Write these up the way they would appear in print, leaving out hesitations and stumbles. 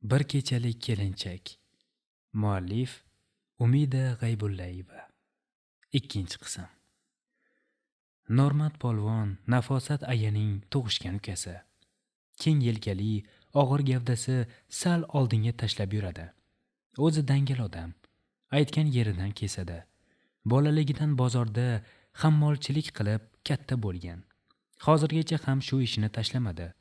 Bir kechalik kelinchak. Muallif Umida G'aybullayeva. Ikkinchi qism. Normat polvon Nafosat ayaning tug'ishgan ukasi. Keng yelkali, og'ir gavdasi sal oldinga tashlab yuradi. O'zi dangal odam. Aytgan yeridan kesadi. Bolaligidan bozorda hammolchilik qilib katta bo'lgan. Hozirgacha ham shu ishini tashlamadi.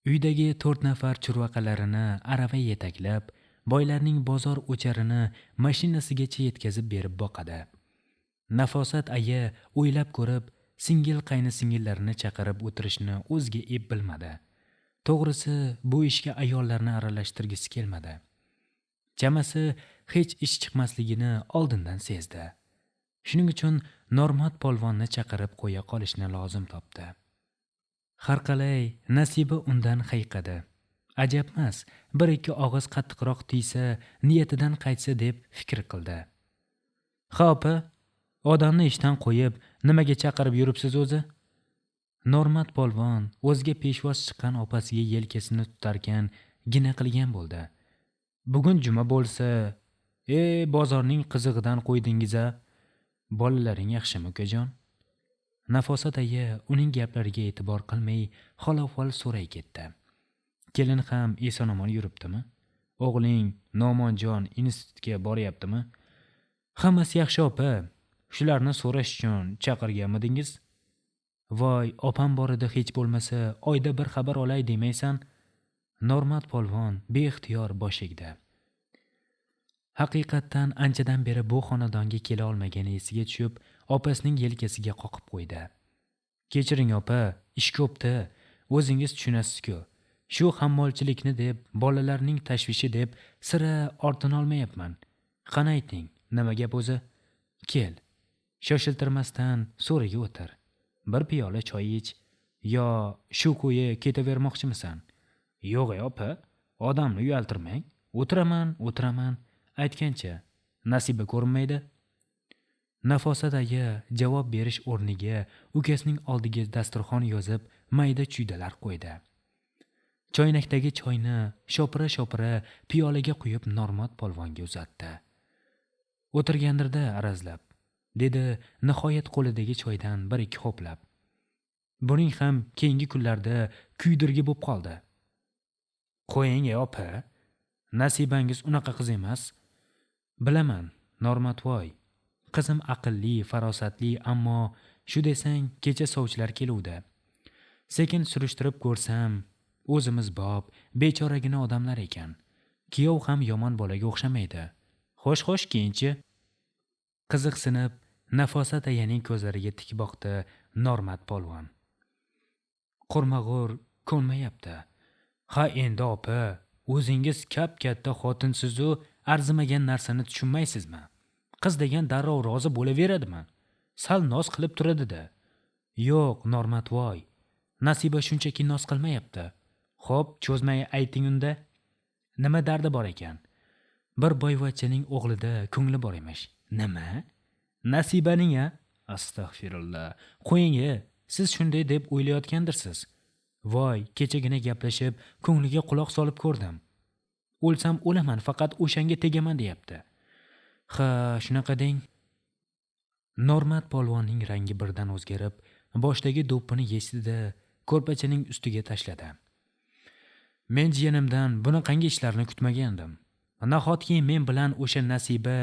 Uydagi 4 nafar churvaqalarini arava yetaklab, boylarning bozor o'charini mashinasigacha yetkazib berib boqadi. Nafosat aya o'ylab ko'rib, singil qayni singillarini chaqirib o'tirishni o'ziga ep bilmadi. To'g'risi, bu ishga ayollarni aralashtirgisi kelmadi. Chamasi hech ish chiqmasligini oldindan sezdi. Shuning uchun Normat polvonni chaqirib qo'ya qolishni lozim topdi. Har qalay Nasiba undan hayqadi. Ajabmas, bir ikki og'iz qattiqroq tiysa, niyatidan qaytsa deb fikr qildi. "Ha opa, odamni ishdan qo'yib, nimaga chaqirib yuribsiz o'zi?" Normat polvon o'ziga peshvoz chiqqan opasiga yelkasini tutarkan gina qilgan bo'ldi. "Bugun juma bo'lsa, bozorning qizig'idan qo'ydingiz-a? Bolalaring yaxshimi, ukajon?" Nafosat aya uning gaplariga e'tibor qilmay, hol-ahvol so'ray ketdi. "Kelin ham eson-omon yuribdimi? O'g'ling Nomonjon institutga boryaptimi?" "Hammasi yaxshi opa. Shularni so'rash uchun chaqirganmidingiz?" "Voy, opam bor edi, hech bo'lmasa oyda bir xabar olay demaysan?" Normat polvon beixtiyor bosh egdi. Haqiqatdan anchadan beri bu xonadonga kela olmagani esiga tushib, opasining yelkasiga qoqib qo'ydi. "Kechiring opa, ish ko'pdi, o'zingiz tushunasiz-ku. Shu hammolchilikni deb, bolalarning tashvishi deb sira ortinolmayapman. Qani ayting, nima gap o'zi? Kel, shoshiltirmasdan so'riga o'tir. Bir piyola choy ich. Yo shu ko'yi ketavermoqchimisan?" "Yo'q ey opa, odamni uyaltirmang. O'tiraman, o'tiraman. Aytgancha, Nasiba ko'rinmaydi." Nafosat aya javob berish o'rniga ukasining oldiga dasturxon yozib, mayda chuydalar qo'ydi. Choynakdagi choyni shopira-shopira piyolaga quyib Normat polvonga uzatdi. "O'tirgandirda arazlab," dedi nihoyat qo'lidagi choydan bir ikki ho'plab. "Buning ham keyingi kunlarda kuydirgi bo'lib qoldi." "Qo'ying ey opa, Nasibangiz unaqa qiz emas." "Bilaman, Normatvoy, qizim aqlli, farosatli, ammo shu desang, kecha sovchilar keluvdi. Sekin surishtirib ko'rsam, o'zimiz bob, bechoragina odamlar ekan. Kuyov ham yomon bolaga o'xshamaydi. Xo'sh, xo'sh, keyinchi?" Qiziqsinib, Nafosat ayaning ko'zlariga tik boqdi Normat polvon. "Qurmag'ur ko'nmayapti." "Ha endi opa, o'zingiz kap-katta xotinsiz-u, arzimagan narsani tushunmaysizmi? Qiz degan darrov rozi bo'laveradimi? Sal noz qilib turadi-da." "Yo'q, Normatvoy, Nasiba shunchaki noz qilmayapti." "Xo'p, cho'zmay ayting unda. Nima dardi bor ekan?" "Bir boyvachchaning o'g'lida ko'ngli bor emish." "Nima? Nasibaning-a? Astag'firullah. Qo'ying-e, siz shunday deb o'ylayotgandirsiz. Voy, kechagina gaplashib, ko'ngliga quloq solib ko'rdim. O'lsam o'laman, faqat o'shanga tegaman deyapti." "Ha, shunaqa deng." Normat polvonning rangi birdan o'zgarib, boshdagi do'ppini yechdi-da, ko'rpachaning ustiga tashladi. "Men jiyanimdan bunaqangi ishlarni kutmagandim. Nahotki men bilan o'sha Nasiba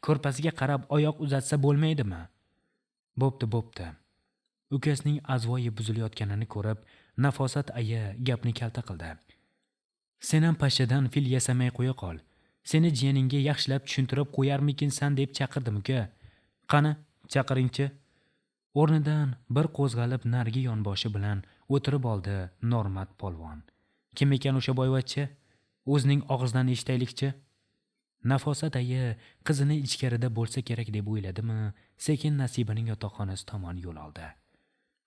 ko'rpasiga qarab oyoq uzatsa bo'lmaydimi?" "Bo'pti, bo'pti." Ukasining azvoyi buzilayotganini ko'rib, Nafosat aya gapni kalta qildi. "Sen ham pashshadan fil yasamay qo'ya qol. Seni jiyaningga yaxshilab tushuntirib qo'yarmikinsan deb chaqirdim uka. Qani, chaqiringchi." O'rnidan bir qo'zg'alib narigi yonboshi bilan o'tirib oldi Normat polvon. "Kim ekan o'sha boyvachcha? O'zining og'zidan eshitaylikchi." Nafosat aya qizini ichkarida bo'lsa kerak deb o'yladimi, sekin Nasibaning yotoqxonasi tomon yo'l oldi.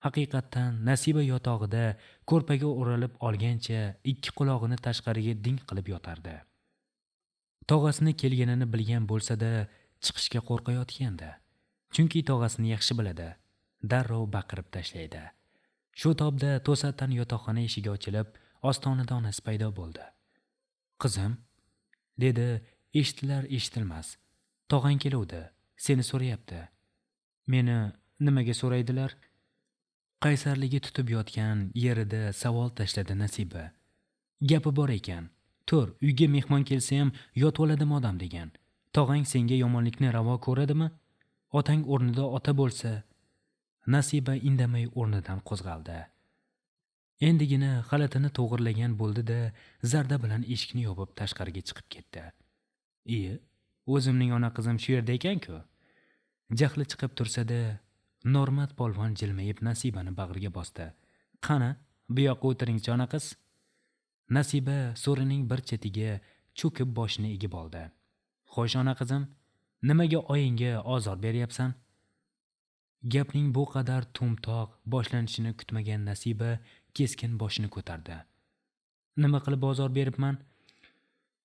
Haqiqatdan Nasiba yotog'ida ko'rpaga o'ralib olgancha ikki qulog'ini tashqariga ding qilib yotardi. Tog'asini kelganini bilgan bo'lsa-da, chiqishga qo'rqayotgandi. Chunki tog'asini yaxshi biladi, darrov baqirib tashlaydi. Shu tobda to'satdan yotoqxona eshigi ochilib, ostonada onasi paydo bo'ldi. Qizim, dedi eshitilar eshitilmas. Tog'ang keluvdi, seni so'rayapti. Meni nimaga so'raydilar? Qaysarligi tutib yotgan yerida savol tashladi Nasiba. Gapi bor ekan. Tur, uyga mehmon kelsa ham yotib oladimi odam degan. Tog'ang senga yomonlikni ravo ko'radimi? Otang o'rnida ota bo'lsa. Nasiba indamay o'rnidan qo'zg'aldi. Endigina xalatini to'g'irlagan bo'ldi-da, zarda bilan eshikni yopib tashqariga chiqib ketdi. Iye, o'zimning ona qizim shu yerda ekan-ku. Jahli chiqib tursa-da, Normat polvon jilmayib Nasibani bag'riga bosdi. Qani, bu yoqqa o'tiringchi ona qiz. Nasiba so'rining bir chetiga cho'kib boshini egib oldi. Xo'sh ona qizim, nimaga oyingga ozor beryapsan? Gapning bu qadar to'mtoq boshlanishini kutmagan Nasiba keskin boshini ko'tardi. Nima qilib ozor beribman?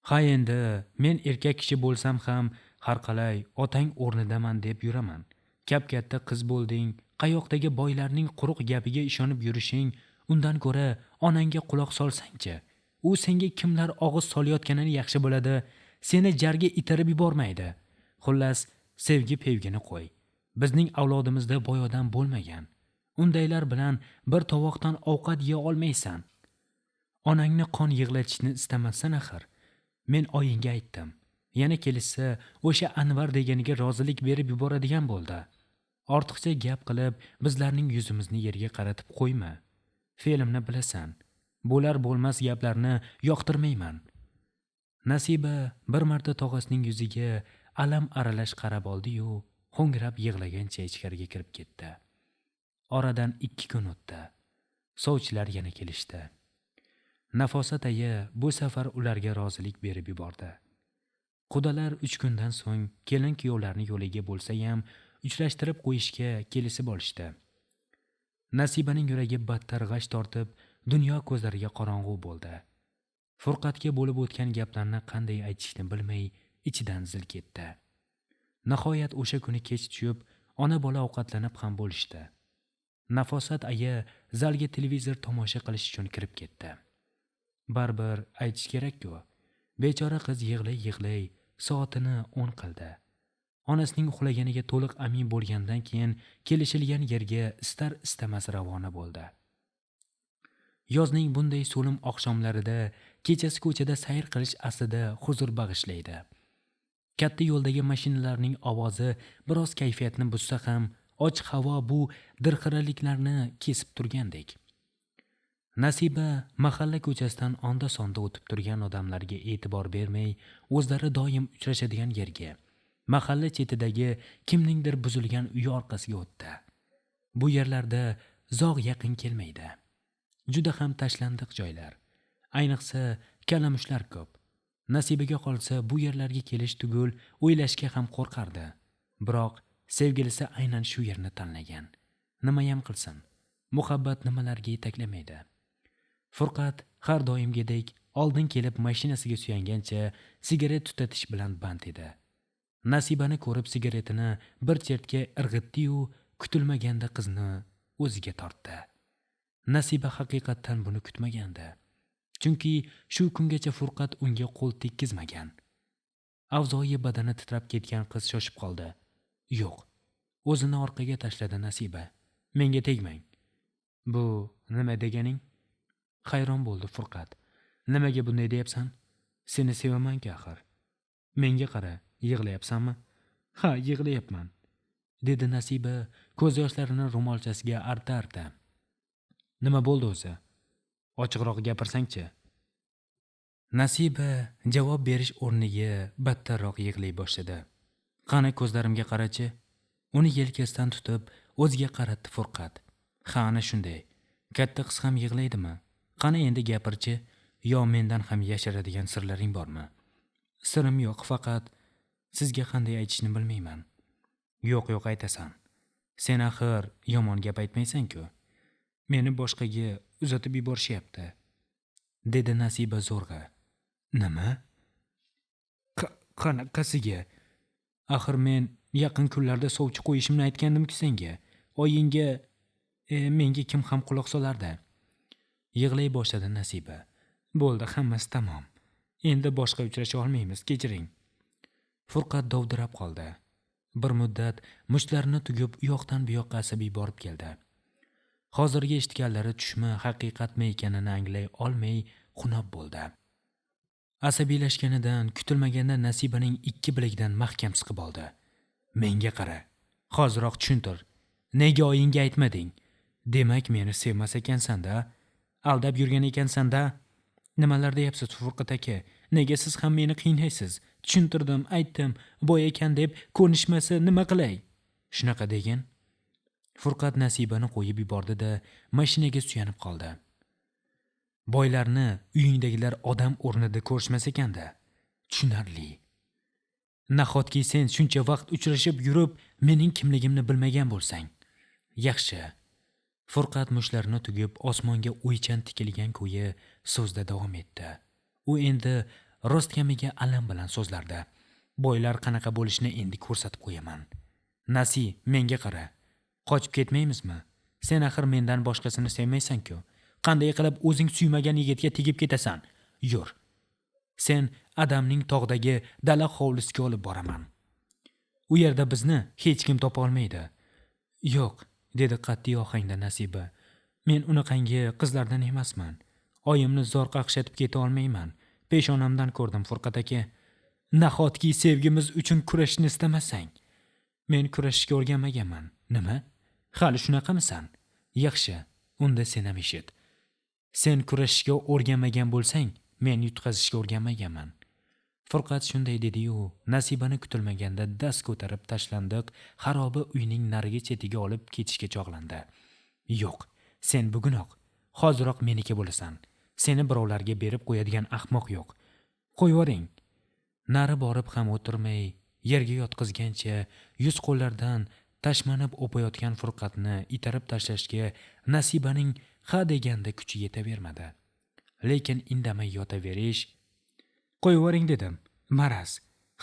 Ha endi, men erkak kishi bo'lsam ham har qalay otang o'rnidaman deb yuraman. Kap-katta qiz bo'lding, qayoqdagi boylarning quruq gapiga ishonib yurishing, undan ko'ra onangga quloq solsangchi. U senga kimlar og'iz solayotganini yaxshi biladi, seni jarga itarib yubormaydi. Xullas, sevgi pevgini qo'y. Bizning avlodimizda boy odam bo'lmagan. Undaylar bilan bir tovoqdan ovqat yeya olmaysan. Onangni qon yig'latishni istamassan axir. Men oyingga aytdim. Yana kelishsa, o'sha Anvar deganiga rozilik berib yuboradigan bo'ldi. Ortiqcha gap qilib, bizlarning yuzimizni yerga qaratib qo'yma. Fe'limni bilasan. Bo'lar bo'lmas gaplarni yoqtirmayman. Nasiba bir marta tog'asining yuziga alam aralash qarab oldi-yu, ho'ngrab yig'lagancha ichkariga kirib ketdi. Oradan 2 kun o'tdi. Sovchilar yana kelishdi. Nafosat aya bu safar ularga rozilik berib yubordi. Qudalar 3 kundan so'ng kelin kuyovlarni yo'liga bo'lsa ham uchrashtirib qo'yishga kelishib olishdi. Nasibaning yuragi battar g'ash tortib, dunyo ko'zlariga qorong'u bo'ldi. Furqatga bo'lib o'tgan gaplarni qanday aytishni bilmay ichidan zil ketdi. Nihoyat o'sha kuni kech tushib, ona bola ovqatlanib ham bo'lishdi. Nafosat aya zalga televizor tomosha qilish uchun kirib ketdi. Baribir aytish kerak-ku, bechora qiz yig'lay-yig'lay soatini 10 qildi. Onasining uxlaganiga to'liq amin bo'lgandan keyin kelishilgan yerga istar istamas ravona bo'ldi. Yozning bunday so'lim oqshomlarida kechasi ko'chada sayr qilish aslida huzur bag'ishlaydi. Katta yo'ldagi mashinalarning ovozi biroz kayfiyatni buzsa ham, ochiq havo bu dirxiraliklarni kesib turgandek. Nasiba mahalla ko'chasidan onda-sonda o'tib turgan odamlarga e'tibor bermay, o'zlari doim uchrashadigan yerga, mahalla chetidagi kimningdir buzilgan uyi orqasiga o'tdi. Bu yerlarda zog' yaqin kelmaydi. Juda ham tashlandiq joylar. Ayniqsa kalamushlar ko'p. Nasibaga qolsa bu yerlarga kelish tugul, o'ylashga ham qo'rqardi. Biroq sevgilisi aynan shu yerni tanlagan. Nimayam qilsin, muhabbat nimalarga yetaklamaydi. Furqat har doimgidek oldin kelib mashinasiga suyangancha sigaret tutatish bilan band edi. Nasibani ko'rib sigaretini bir chertga irg'itdi-yu, kutilmaganda qizni o'ziga tortdi. Nasiba haqiqatdan buni kutmagandi. Chunki shu kungacha Furqat unga qo'l tekkizmagan. Avzoyi badani titrab ketgan qiz shoshib qoldi. Yo'q, o'zini orqaga tashladi Nasiba. Menga tegmang. Bu nima deganing? Hayron bo'ldi Furqat. Nimaga bunday deyapsan? Seni sevaman-ku axir. Menga qara, yig'layapsanmi? Ha, yig'layapman, dedi Nasiba ko'z yoshlarini ro'molchasiga arta-arta. Nima bo'ldi o'zi? Ochiqroq gapirsangchi. Nasiba javob berish o'rniga battarroq yig'lay boshladi. Qani ko'zlarimga qarachi? Uni yelkasidan tutib o'ziga qaratdi Furqat. Ha, ana shunday. Katta qiz ham yig'laydimi? Qani endi gapirchi, yo mendan ham yashiradigan sirlaring bormi? Sirim yo'q, faqat sizga qanday aytishni bilmayman. Yo'q, yo'q aytasan. Sen axir yomon gap aytmaysan-ku. Meni boshqaga uzatib yuborishyapti, dedi Nasiba zo'rg'a. Nima? Qanaqasiga? Axir men yaqin kunlarda sovchi qo'yishimni aytgandim-ku senga. Oyingga, menga kim ham quloq solardi? Yig'lay boshladi Nasiba. Bo'ldi, hammasi tamom. Endi boshqa uchrasha olmaymiz, kechiring. Furqat dovdirab qoldi. Bir muddat mushtlarini tugib u yoqdan bu yoqqa asabiy borib keldi. Hozirgi eshitganlari tushmi, haqiqatmi ekanini anglay olmay xunob bo'ldi. Asabiylashganidan kutilmaganda Nasibaning ikki bilagidan mahkam siqib oldi. Menga qara, hoziroq tushuntir. Nega oyingga aytmading? Demak, meni sevmas ekansan-da, aldab yurgan ekansan-da. Nimalar deyapsiz, Furqat aka? Nega siz ham meni qiynaysiz? Tushuntirdim, aytdim, boy ekan deb ko'nishmasa nima qilay? Shunaqa degin. Furqat Nasibani qo'yib yubordi-da, mashinaga suyanib qoldi. Boylarni uyingdagilar odam o'rnida ko'rishmas ekanda. Tushunarli. Nahotki sen shuncha vaqt uchrashib yurib, mening kimligimni bilmagan bo'lsang? Yaxshi. Furqat mushlarini tugib, osmonga o'ychan tikilgan ko'yi so'zda davom etdi. U endi rostkamiga alam bilan so'zlardi. Boylar qanaqa bo'lishini endi ko'rsatib qo'yaman. Nasi, menga qara. Qochib ketmaymizmi? Sen axir mendan boshqasini sevmaysan-ku. Qanday qilib o'zing suymagan yigitga tegib ketasan? Yur. Sen adamning tog'dagi dala hovlisiga olib boraman. U yerda bizni hech kim topa olmaydi. Yo'q, dedi qat'iy ohangda Nasiba. Men unaqangi qizlardan emasman. Oyimni zor qaqshatib keta olmayman. Peshonamdan ko'rdim, Furqat aka. Nahotki sevgimiz uchun kurashishni istamasang? Men kurashishga o'rganmaganman. Nima? Hali shunaqamisan? Yaxshi, unda sen ham eshit. Sen kurashishga o'rganmagan bo'lsang, men yutqazishga o'rganmaganman. Furqat shunday dedi-yu, Nasibani kutilmaganda dast ko'tarib tashlandiq xaroba uyning narigi chetiga olib ketishga chog'landi. Yo'q, sen bugunoq, hoziroq meniki bo'lasan. Seni birovlarga berib qo'yadigan ahmoq yo'q. Qo'yvoring. Nari borib ham o'tirmay, yerga yotqizgancha yuz qo'llardan tashmanib o'payotgan Furqatni itarib tashlashga Nasibaning ha deganda kuchi yetavermadi. Lekin indamay yotaverish. Qo'yvoring dedim. Maraz,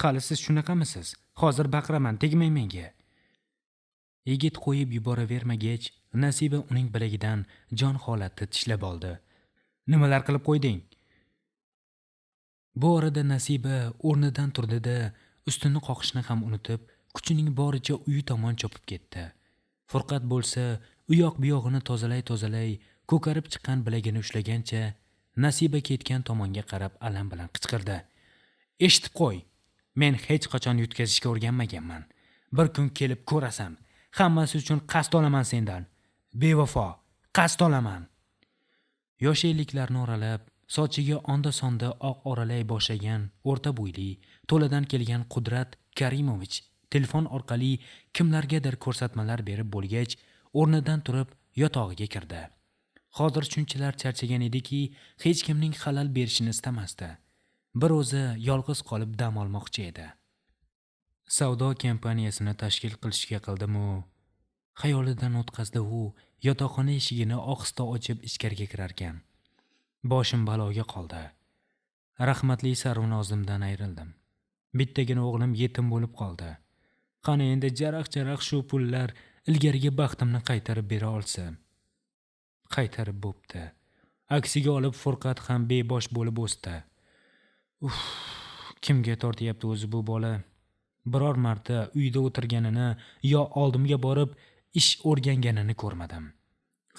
hali siz shunaqamisiz? Hozir baqiraman, tegmang menga. Yigit qo'yib yuboravermagach, Nasiba uning bilagidan jon holatda tishlab oldi. Nimalar qilib qo'yding? Bu orada Nasiba o'rnidan turdi-da, ustini qoqishni ham unutib, kuchining boricha uyi tomon chopib ketdi. Furqat bo'lsa, u yoq bu yog'ini tozalay-tozalay, ko'karib chiqqan bilagini ushlagancha Nasiba ketgan tomonga qarab alam bilan qichqirdi. Eshitib qo'y. Men hech qachon yutkazishga o'rganmaganman. Bir kun kelib ko'rasan. Hammasi uchun qasd olaman sendan. Bevafo, qasd olaman. Yosh elliklarni oralab, sochiga onda-sonda oq oralay boshlagan o'rta bo'yli, to'ladan kelgan Qudrat Karimovich telefon orqali kimlargadir ko'rsatmalar berib bo'lgach, o'rnidan turib yotog'iga kirdi. Hozir shunchalar charchagan ediki, hech kimning xalal berishini istamasdi. Bir o'zi yolg'iz qolib dam olmoqchi edi. Savdo kompaniyasini tashkil qilishga qildim-u, xayolidan o'tkazdi u, yotoqxona eshigini ohista ochib ichkariga kirarkan. Boshim baloga qoldi. Rahmatli Sarvnozimdan ayrildim. Bittagina o'g'lim yetim bo'lib qoldi. Qani endi jaraq-jaraq shu pullar ilgarigi baxtimni qaytarib bera olsa. Qaytarib bo'pti. Aksiga olib Furqat ham bebosh bo'lib o'sdi. Uf, kimga tortyapti o'zi bu bola? Biror marta uyda o'tirganini yo oldimga borib ish o'rganganini ko'rmadim.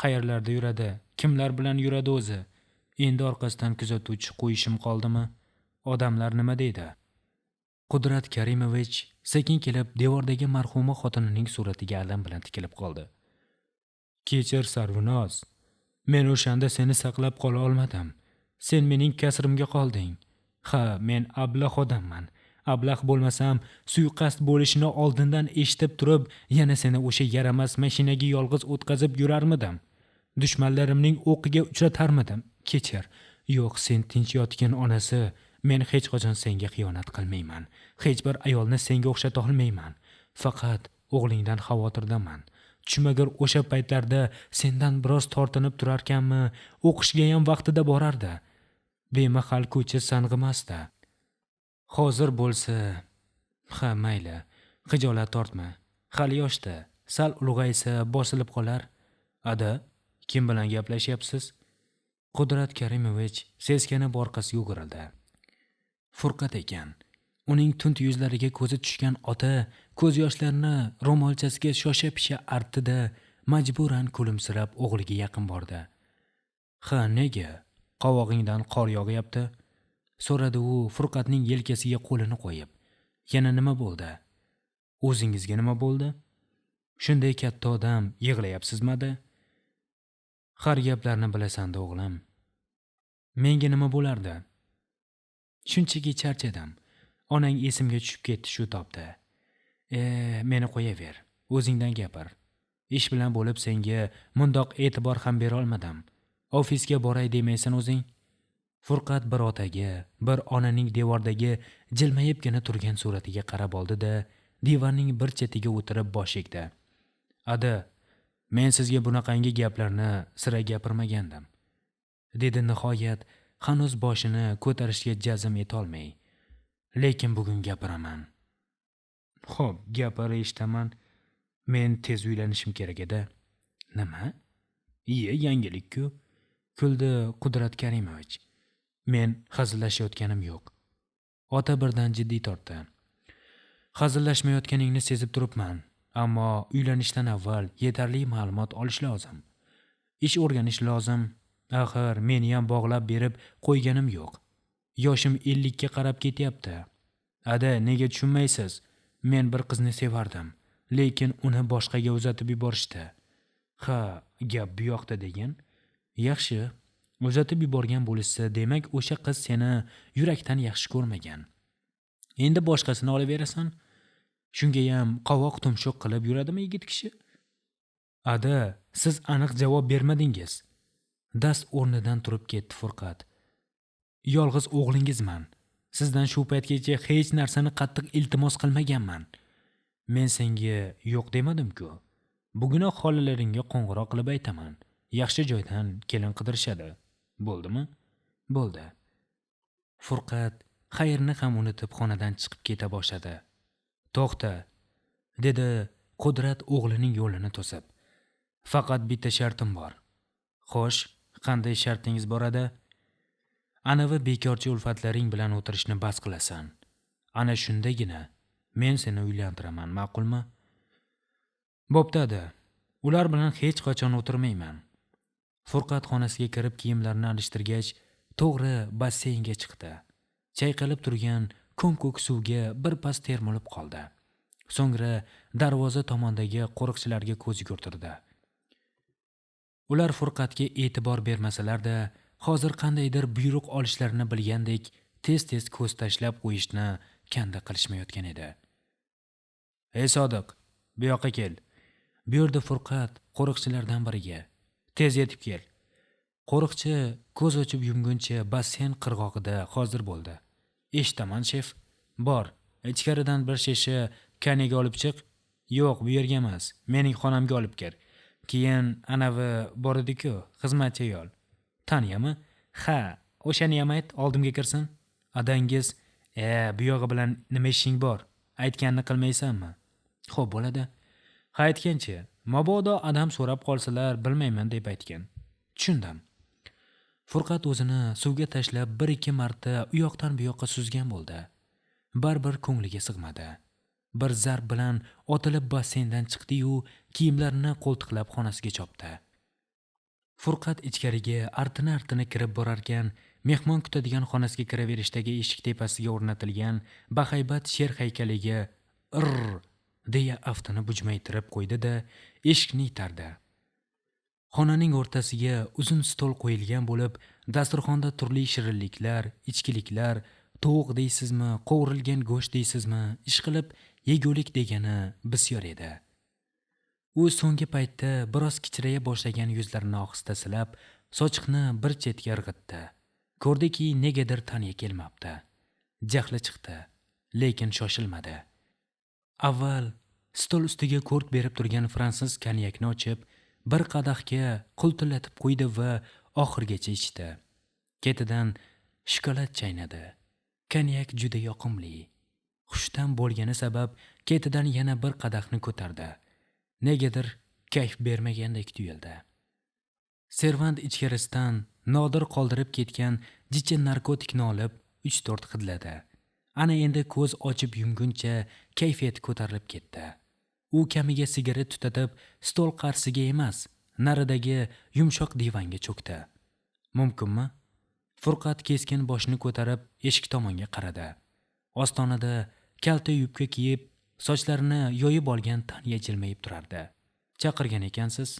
Qayerlarda yuradi? Kimlar bilan yuradi o'zi? Endi orqasidan kuzatuvchi qo'yishim qoldimi? Odamlar nima deydi? Qudrat Karimovich sekin kelib devordagi marhuma xotinining suratiga alam bilan tikilib qoldi. Kechir Sarvinoz, men o'shanda seni saqlab qola olmadim. Sen mening kasrimga qolding. Ha, men ablah odamman. Ablah bo'lmasam, suiqasd bo'lishini oldindan eshitib turib, yana seni o'sha yaramas mashinaga yolg'iz o'tkazib yurarmidim? Dushmanlarimning o'qiga uchratarmidim? Kechir. Yo'q, sen tinch yotgin onasi. Men hech qachon senga xiyonat qilmayman. Hech bir ayolni senga o'xshata olmayman. Faqat o'g'lingdan xavotirdaman. Tushmagur o'sha paytlarda sendan biroz tortinib turarkanmi, o'qishga ham vaqtida borardi. Bemahal ko'cha sang'imasdi. Hozir bo'lsa, ha mayli, xijolat tortma. Hali yoshda, sal ulg'aysa bosilib qolar. Ada, kim bilan gaplashyapsiz? Qudrat Karimovich seskanib orqasiga o'girildi. Furqat ekan. Uning tund yuzlariga ko'zi tushgan ota ko'z yoshlarini ro'molchasiga shosha-pisha artdi-da, majburan kulimsirab o'g'liga yaqin bordi. "Ha, nega? Qovog'ingdan qor yog'yapti?" so'radi u Furqatning yelkasiga qo'lini qo'yib. "Yana nima bo'ldi? O'zingizga nima bo'ldi? Shunday katta odam yig'layapsizmadi? Har gaplarni bilasan-da, o'g'lim. Menga nima bo'lardi? Shunchaki charchadim. Onang esimga tushib ketdi shu topda. Meni qo'yaver, o'zingdan gapir. Ish bilan bo'lib senga mundoq e'tibor ham bera olmadim. Ofisga boray demaysan o'zing." Furqat bir otaga, bir onaning devordagi jilmayibgina turgan suratiga qarab oldi-da, divanning bir chetiga o'tirib bosh egdi. "Ada, men sizga bunaqangi gaplarni sira gapirmagandim", dedi nihoyat hanuz boshini ko'tarishga jazm etolmay. "Lekin bugun gapiraman." "Xo'p, gapir, eshitaman. Men tez uylanishim kerak edi." "Nima? Iye, yangilik-ku", kuldi Qudrat Karimovich. "Men hazillashayotganim yo'q." Ota birdan jiddiy tortdi. "Hazillashmayotganingni sezib turibman, ammo uylanishdan avval yetarli ma'lumot olish lozim. Ish o'rganish lozim. Axir meni ham bog'lab berib qo'yganim yo'q. Yoshim 50 ga qarab ketyapti. Ada, nega tushunmaysiz? Men bir qizni sevardim, lekin uni boshqaga uzatib yuborishdi." "Ha, gap bu yoqda degin." "Yaxshi, uzatib yuborgan bo'lishsa, demak o'sha qiz seni yurakdan yaxshi ko'rmagan. Endi boshqasini olaverasan. Shunga ham qovoq tumshuq qilib yuradimi yigit kishi?" "Ada, siz aniq javob bermadingiz." Dast o'rnidan turib ketdi Furqat. "Yolg'iz o'g'lingizman. Sizdan shu paytgacha hech narsani qattiq iltimos qilmaganman. Men senga yo'q demadim-ku. Bugunoq xolalaringga qo'ng'iroq qilib aytaman. Yaxshi joydan kelin qidirishadi. Bo'ldimi?" "Bo'ldi." Furqat xayrni ham unutib xonadan chiqib keta boshladi. "To'xta", dedi Qudrat o'g'lining yo'lini to'sib. "Faqat bitta shartim bor." "Xo'sh, qanday shartingiz bor edi?" "Anavi bekorchi ulfatlaring bilan o'tirishni bas qilasan. Ana shundagina men seni uylantiraman, ma'qulmi?" "Bo'pti, ular bilan hech qachon o'tirmayman." Furqat xonasiga kirib kiyimlarini alishtirgach, to'g'ri basseynga chiqdi. Chayqalib turgan ko'm-ko'k suvga bir pas termilib qoldi. So'ngra darvoza tomondagi qo'riqchilarga ko'z yugurtirdi. Ular Furqatga e'tibor bermasalar-da, hozir qandaydir buyruq olishlarini bilgandek tez-tez ko'z tashlab qo'yishni kanda qilishmayotgan edi. "Ey Sodiq, bu yoqqa kel", buyurdi Furqat qo'riqchilardan biriga. "Tez yetib kel." Qo'riqchi ko'z ochib yumguncha basseyn qirg'og'ida hozir bo'ldi. "Eshitaman, shef." "Bor, ichkaridan bir shisha konyak olib chiq." "Yo'q, bu yerga emas, mening xonamga olib kir. Keyin anavi bor edi-ku, xizmatchi ayol. Tanyami? Ha, o'shani ham ayt, oldimga kirsin." "Adangiz, bu yog'i bilan nima ishing bor? Aytganini qilmaysanmi?" "Xo'p, bo'ladi." "Ha, aytgancha, mabodo adam so'rab qolsalar, bilmayman deb aytgan." "Tushundim." Furqat o'zini suvga tashlab bir ikki marta u yoqdan bu yoqqa suzgan bo'ldi. Baribir ko'ngliga sig'madi. Bir zarb bilan otilib basseyndan chiqdi-yu, kiyimlarini qo'ltiqlab xonasiga chopdi. Furqat ichkariga artina-artina kirib borarkan, mehmon kutadigan xonasiga kiraverishdagi eshik tepasiga o'rnatilgan bahaybat sher haykaliga "Ir" deya aftini bujmaytirib qo'ydi-da, eshikni itardi. Xonaning o'rtasiga uzun stol qo'yilgan bo'lib, dasturxonda turli shirinliklar, ichkiliklar, tovuq deysizmi, qovurilgan go'sht deysizmi, ishqilib yegulik degani bisyor edi. U so'nggi paytda biroz kichraya boshlagan yuzlarini ohista silab, sochiqni bir chetga irg'itdi. Ko'rdiki, negadir Tanya kelmabdi. Jahli chiqdi, lekin shoshilmadi. Avval stol ustiga ko'rk berib turgan fransuz konyakni ochib, bir qadahga qultillatib qo'ydi va oxirigacha ichdi. Ketidan shokolad chaynadi. Konyak juda yoqimli. Xushtam bo'lgani sabab ketidan yana bir qadahni ko'tardi. Negadir kayf bermagandek tuyuldi. Servant ichkarisidan Nodir qoldirib ketgan jicha narkotikni olib 3-4 hidladi. Ana endi ko'z ochib yumguncha kayfiyati ko'tarilib ketdi. U kamiga sigaret tutatib, stol qarshisiga emas, naridagi yumshoq divanga cho'kdi. Mumkinmi? Furqat keskin boshini ko'tarib eshik tomonga qaradi. Ostonada kalta yubka kiyib, sochlarini yoyib olgan Tanya jilmayib turardi. Chaqirgan ekansiz?